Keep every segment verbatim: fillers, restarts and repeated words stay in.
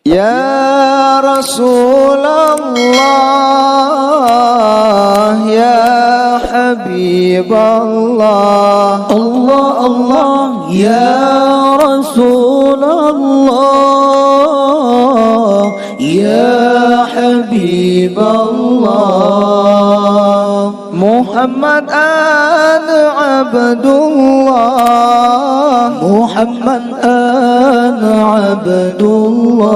Ya Rasulullah, ya Habiballah. Allah, Allah, ya Rasulullah, ya Habiballah. Muhammad an Abdullah, Muhammad an Abdullah.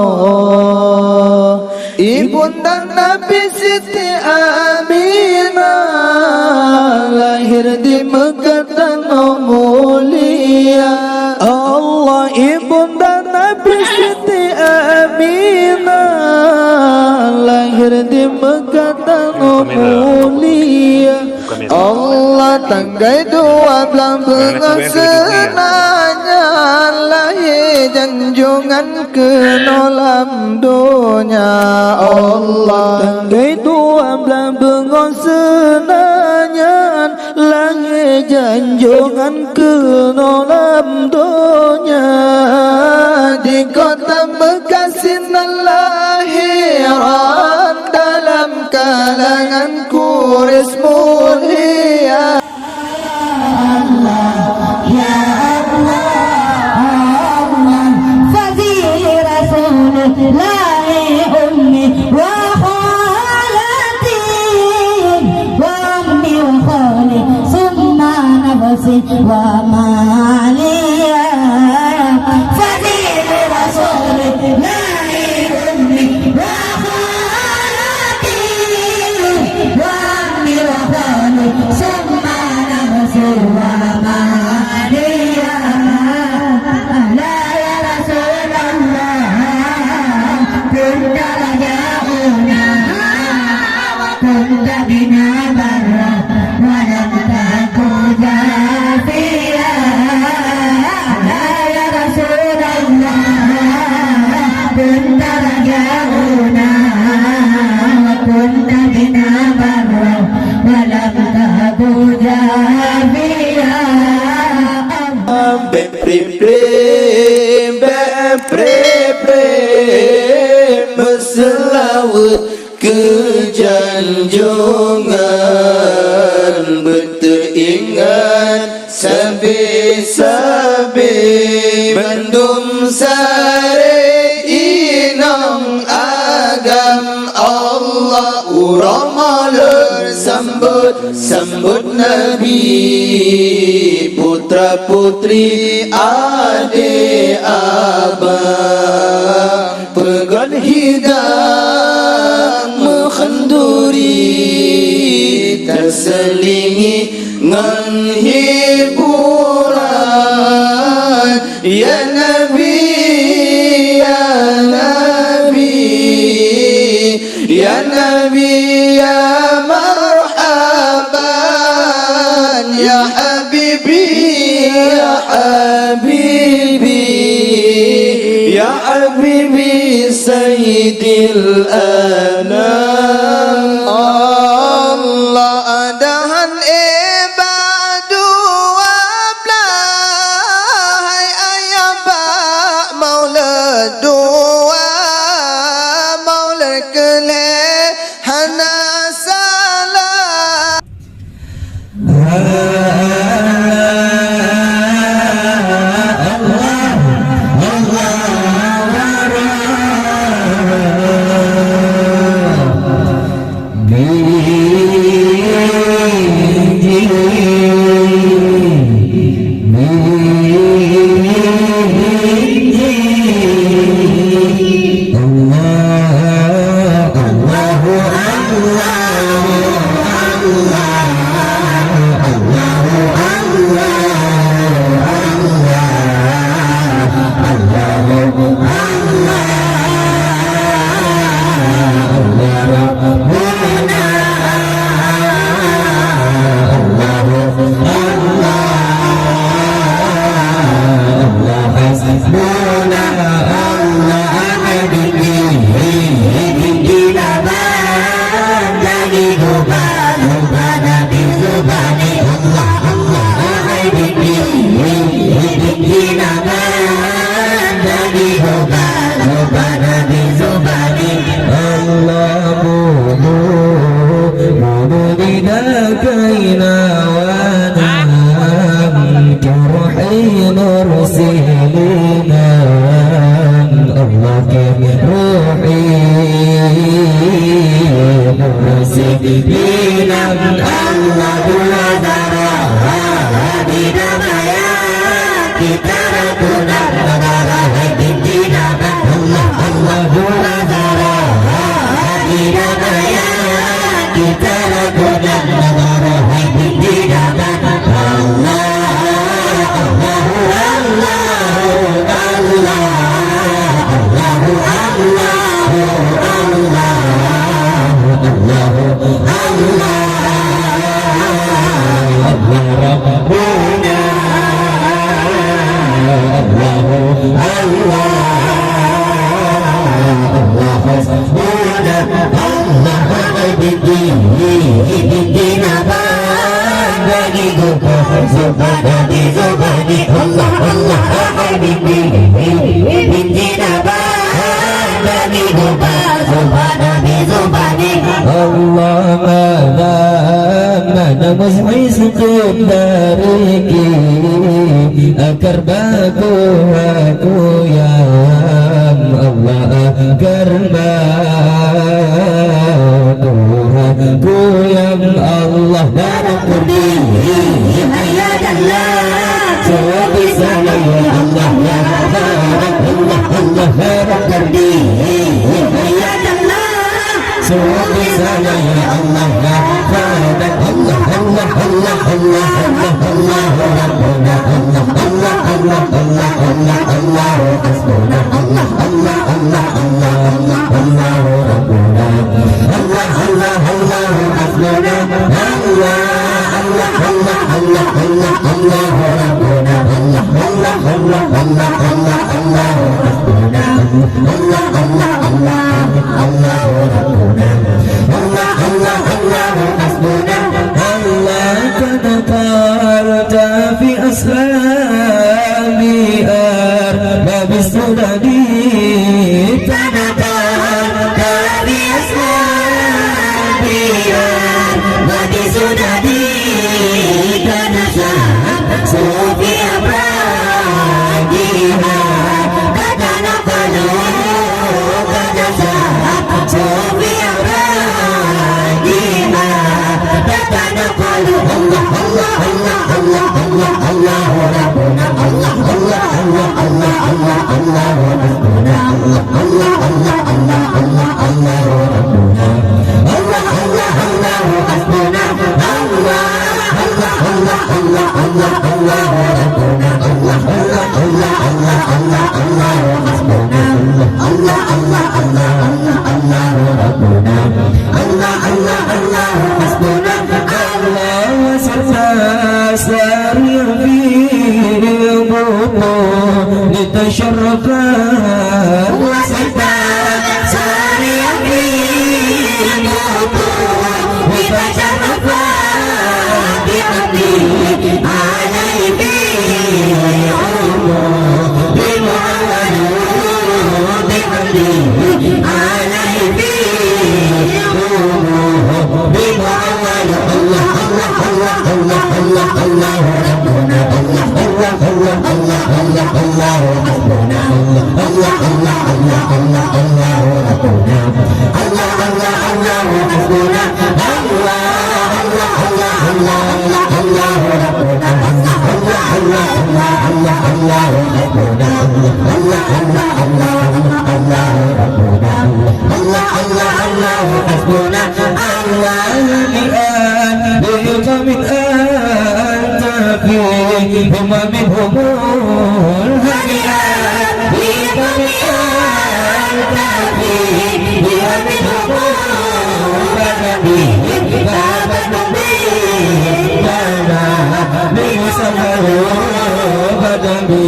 Ibunda Nabi Siti Aminah lahir di Mekah tanoh mulia. Allah, Ibunda Nabi Siti Aminah lahir di Mekah tanoh mulia. Allah, tanggai dua blah beungoh seunanyan lahé janjongan keunoe lam donya. Allah, tanggai dua blah beungoh seunanyan lahé janjongan keunoe lam donya. Di kota Mekah sinan lahiran dalam kalangan Quraisy mulia. فزيل رسول الله أمي وخالتي وأمي وخالي ثم نفسي ومالي. فزيل رسول الله أمي وخالتي وأمي وخالي ثم نفسي ومالي. لا يا رسول الله، كنت رجاؤنا وكنت بنا برا ولم تك جافيا. لا يا رسول الله، كنت رجاؤنا وكنت بنا برا ولم تك جافيا. Bék pré-pré, bék pré-pré meuseulaweuet keu janjongan, beuteuingat sabe-sabe bandum saréh inong agam Allah. Uroe maleueh sambot, sambot Nabi, putra-putri, adé, abang. Peugot hidang meukhanduri, taseulingi ngon hiburan. Ya Nabi, ya Nabi, ya Nabi, ya marhaban, ya habibi, ya habibi, ya habibi sayyidil anam. Allah, dahan iba dua blah, hai ayah bak maulud dua, maulud keu lhée hana salah. Inan Allah ke ruhi mursi. Inan Allah dua darah di daba ya. Kita ragu dan darah di daba. Allah, Allah dua darah di daba ya. Kita ragu dan darah di daba. Allah, Allahu, Allahu, Allahu, Allahu, Allahu, Allahu, Allahu, Allahu, Allahu, Allahu Rabbuna, Allahu, Allahu, Allahu Hasbuna, Allahu Rabbuna. Bagi gubah, zubah, Nabi zubah ni. Allah, Allah, Habibi. Binti Nabah, Nabi gubah, zubah, Nabi zubah ni. Allah, mana, mana musmi sukut dari ki. Agar baku aku ya Allah, agar baku aku ya Allah. Darah putih, hayya Allah. Sebisa ya Allah, ya Allah, Allah, darah putih, hayya Allah. Suami saya ya Allah, ya Rabbana. Allah, Allah, Allah, Allah, Allah, Allah, Rabbuna. Allah, Allah, Allah, Allah, Allah, Allah, Hasbuna. Allah, Allah, Allah, Allah, Allah, Allah, Rabbuna. Allah, Allah, Allah, Hasbuna. Allah, Allah, Allah, Allah, Allah, Allah, Rabbuna. Allah, Allah, Allah, Allah, Allah, Allah, Hasbuna. Allah, Allah, Allah, Allahu Rabbuna. Allah, Allah, Allahu Hasbuna. Allah, qad qarta fi aslabi arbabi sudadi. Qad qarta fi aslabi arbabi sudadi. Qad qarta fi aslabi arbabi sudadi. Allah, Allah, Allah, Allahu Rabbuna. Allah, Allah, Allah, Allahu Hasbuna. Allah, wa sirna sari'an fi butuni tasharrafa. Wa sirna sari'an fi butuni tasharrafa. Bi amri alaihi Allah, Allah, Allah, Allahu Hasbuna. Allah, bi an, bi qaumin anta fihim wa minhumul hadiya. Bi qaumin anta fihim wa minhumul hadiya. Bi musafaru badami.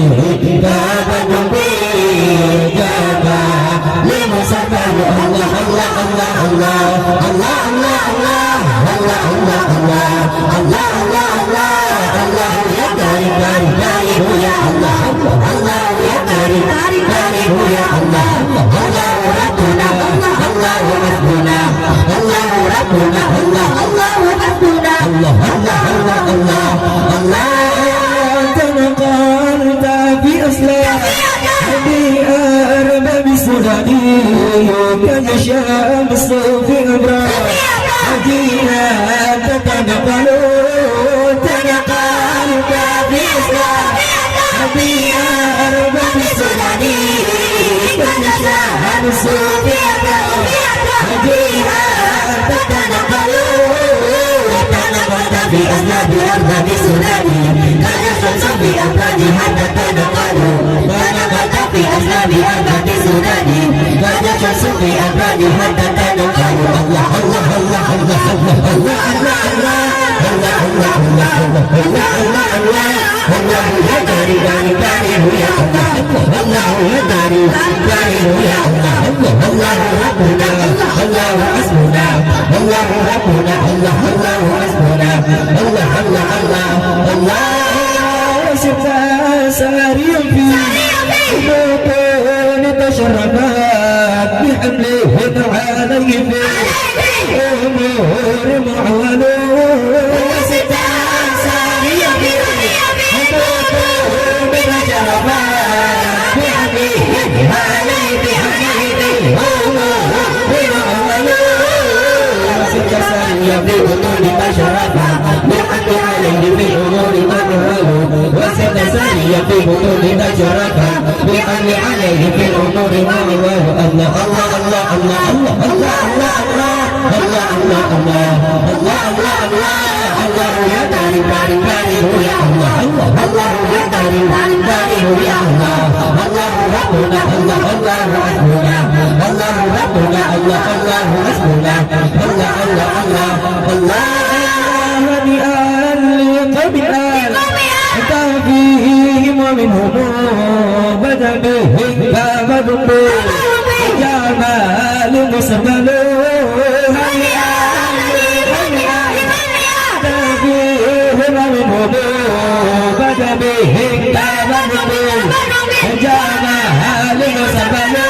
Li musafaru. Allah, Allah, Allah, Allah. Allah, Allah, Allah, Allah. Allah, Allah, Allah, Allah. Allah, Allah, Allah. Allahu ya karim, karim, karim, ya Allah. Allahu ya karim, karim, karim, ya Allah. Allahu Rabbuna, Allah, Allahu Hasbuna. Allahu Rabbuna, Allah, Allahu Hasbuna. Allah, Allah, Allah, Allah. Allah, tanaqalta fi asla. Biar bagi sudani, kan syamsu fi amra. Haji, tanda palu, tanda palu, tapi Islam. Biar bagi sudani, kan syamsu fi amra. Haji, tanda palu, tanda palu, tapi Islam. Biar bagi sudani, kan syamsu fi amra. Haji, tanda palu, tanda palu, tapi Islam. Biar bagi sudani, kan syamsu fi amra. Haji, tanda palu. Allah, Allah, Allah. Allahu ya Karim, Karim, Karim, ya Allah. Allahu ya Karim, Karim, ya Allah. Allahu Rabbuna, Allahu Hasbuna. Allahu Rabbuna, Allah, Allahu Hasbuna. Allah, Allah, Allah, Allah. Sita sehari yang fi. Bukan tasharrafat bihamlihi alaihi fi. Umur ma'walu. Allah, Allah, Allah. Allahu ya Karim, Karim, Karim, ya Allah. Allahu ya Karim, Karim, Karim, ya Allah. Allahu Rabbuna, Allah, Allahu Hasbuna. Allahu Rabbuna, Allah, Allahu Hasbuna. Allah, Allah, Allah, Allah. Hani'an li qaumin ata fihim wa minhum bada bihim kamadun bi. Jamalu musabbalu. Hani'an li qaumin ata fihim wa minhum bada bihim kamadun bi. Jamalu musabbalu.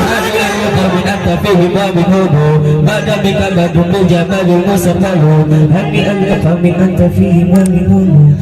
Hani'an li qaumin ata fihim wa minhum bada bihim kamadun bi. Jamalu musabbalu. Hani'an li qaumin ata fihim wa minhum.